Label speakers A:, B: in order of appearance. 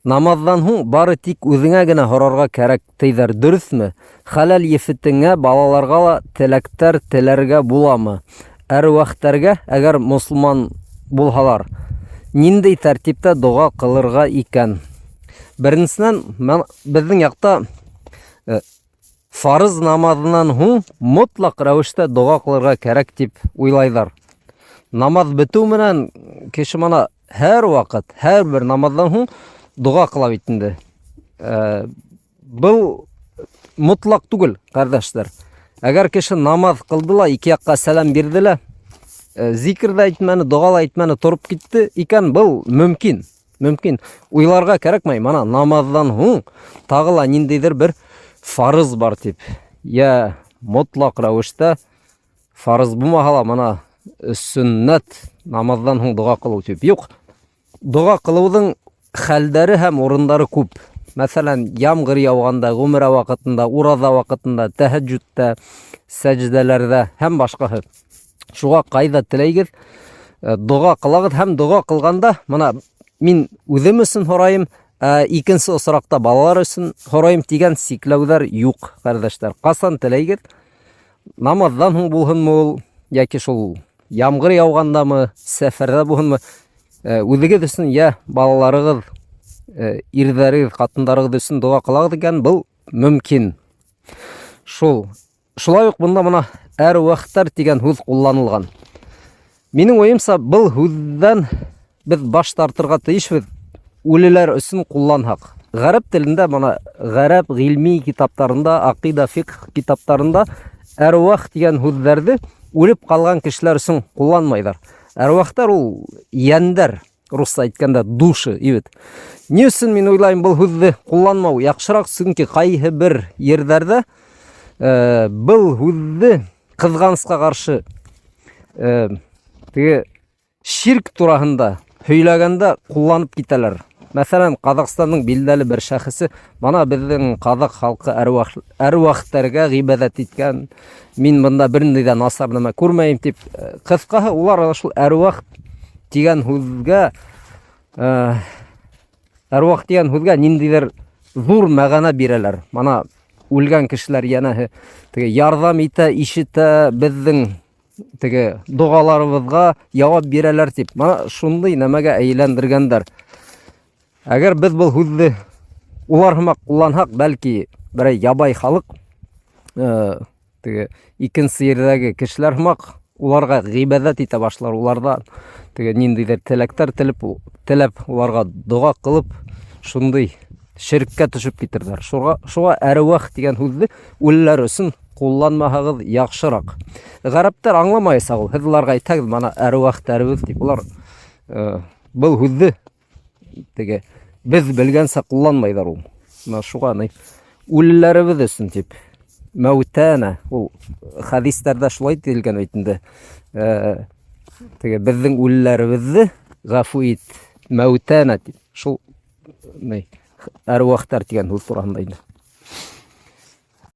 A: Намаҙҙан һуң бары тик үҙеңә генә һорарға кәрәк тейҙәр, дөрөҫмө? Хәләл ефетеңә, балаларға ла теләктәр теләргә буламы? Әрвәхтәргә, әгәр мосолман булһалар, ниндәй тәртиптә дога кылырга икән? Беренсенән, беҙҙең яҡта э, Фарыз намазынан һуң мотлак рәвештә дога кылырга кәрәк дип уйлайҙар. Намаз бөтөү менән кеше мана һәр ваҡыт, һәр бер намаздан һуң дога кыла бит инде. Э, был мотлак түгел, кардәшләр. Әгәр кеше намаз кылды ла, ике якка сәлам бирде лә, э, зикр дә әйтмәне, дога ла әйтмәне, торып китте икән, был мөмкин. Мөмкин. Уйларга кәрәкмәй. Мана намаздан һуң тағы ла ниндәйҙер бер фарыз бар дип. Я мотлак рәвештә фарыз булмаһа ла мана сөннәт намаздан һуң дога кылу дип. Юк. Дога кылуның хәлдәре һәм урындары күп. Мәсәлән, ямгыр яуганда, гомрә вакытында, ураза вакытында, тәһәҗҗүдтә, сәҗдәләрдә һәм башкаһы. Шуға ҡайҙа теләйгеҙ, э, дога ҡылағыҙ һәм дога ҡылғанда, мына мин үҙем өсөн һорайым, ә икенсе осраҡта балалар өсөн һорайым тигән сикләүҙәр юҡ, ҡәрҙәштәр. Ҡасан теләйгеҙ, намаҙҙан һуң булһынмы ул, йәки шул ямғыр яуғандамы, сәфәрҙә булһынмы, э, үҙегеҙ өсөн йә балаларығыҙ, э, ирҙәрегеҙ, ҡатындарығыҙ өсөн дога ҡылағыҙ икән, был мөмкин. Шул Шулай уҡ бында мына әрвәхтәр тигән һүҙ ҡулланылған. Минең уйымса, был һүҙҙән беҙ баш тартырға тейешбеҙ, үлеләр өсөн ҡулланһаҡ. Ғәрәп телендә мына ғәрәп ғилми китаптарында, аҡида, фиҡх китаптарында әрвах тигән һүҙҙәрҙе үлеп ҡалған кешеләр өсөн ҡулланмайҙар. Әрвахтар ул йәндәр, русса әйткәндә души ибет. Ни өсөн мин уйлайым был һүҙҙе ҡулланмау яҡшыраҡ, сөнки ҡайһы бер ерҙәрҙә э, был һүҙҙе ҡыҙғанысҡа ҡаршы э, теге ширк тураһында һөйләгәндә ҡулланып китәләр. Мәҫәлән, Ҡаҙағстандың билдәле бер шәхесе, мана беҙҙең ҡаҙаҡ халҡы әрвах, әрвахтәргә ғибәҙәт иткән, мин бында бер ниндәй ҙә насар нәмә күрмәйем тип, э, ҡыҫҡаһы, улар шул әрвах тигән һүҙгә э, әрвах тигән һүҙгә ниндәйҙер ҙур мәғәнә бирәләр. Мана үлгән кешеләр йәнәһе теге ярҙам итә, ишетә, беҙҙең теге доғаларыбыҙға яуап бирәләр тип. Мана шундай нәмәгә әйләндергәндәр. Әгәр беҙ был һүҙҙе улар һымаҡ ҡулланһаҡ, бәлки берәй ябай халыҡ э, теге икенсе ерҙәге кешеләр һымаҡ уларға ғибәҙәт итә башлар, уларҙан теге ниндәйҙер теләктәр телеп, теләп уларға доға ҡылып, шундай ширккә төшөп китерҙәр. Шуға, шуға әрвах тигән һүҙҙе үлеләр өсөн ҡулланмаһағыҙ яҡшыраҡ. Ғәрәптәр аңламаясаҡ ул. Һеҙ уларға әйтһәгеҙ, мана әрвахтәребеҙ тип, улар э, был һүҙҙе теге беҙ белгәнсә ҡулланмайҙар ул. Мына шуға ни үлеләребеҙ өсөн тип мәүтәнә ул хәдистәрҙә шулай тиелгән бит инде. Э, теге беҙҙең үлеләребеҙҙе ғәфү ит мәүтәнә тип. Шул ни әрвахтар тигән һүҙ тураһында инде.